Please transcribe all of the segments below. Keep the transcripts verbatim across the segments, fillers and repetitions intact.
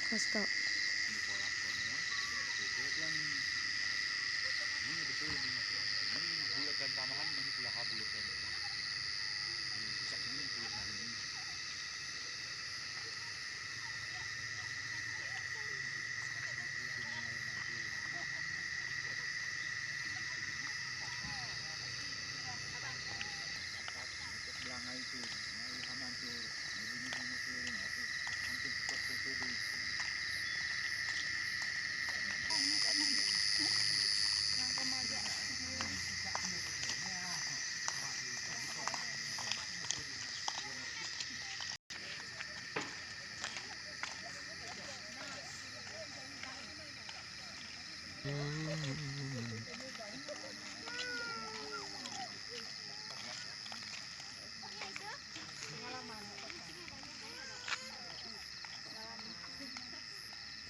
Stop.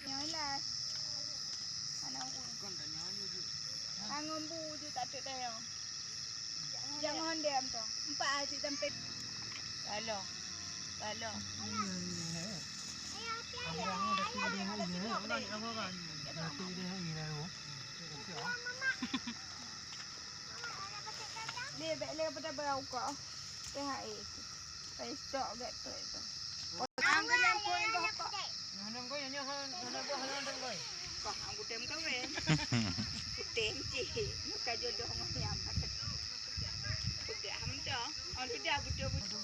Nyoe lah. Aneuk ureueng. Tangon bu ju tateuk dayong. Jangan diam tu. Empat aja sampai. Kalau. Kalau. Lé, bèk lé pada bau kok. T H E. Pai stok gèt tu itu. Ang keu nyan pun goh kok. Nyoh nang goi, nyoh nang goi, nyoh nang goi. Kok ang kutem kawin. Kutem cih. Nyoh ka jodoh ngon nyang. Peugah ham tu. Oh, sudah betul-betul.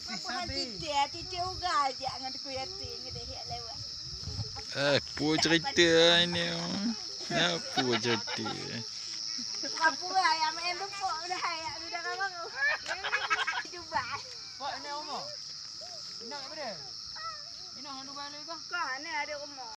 Bukan titik, titik uga aja ngan ku yatim ngeudeh lewat. Eh, peue cerita ini? Nah, peue cerita? Apa ya main rupok dah ya, udah kamu. Coba. Pak, ini Oma. Nak berapa? Ini handu balik kah? Kah, ni ada Oma.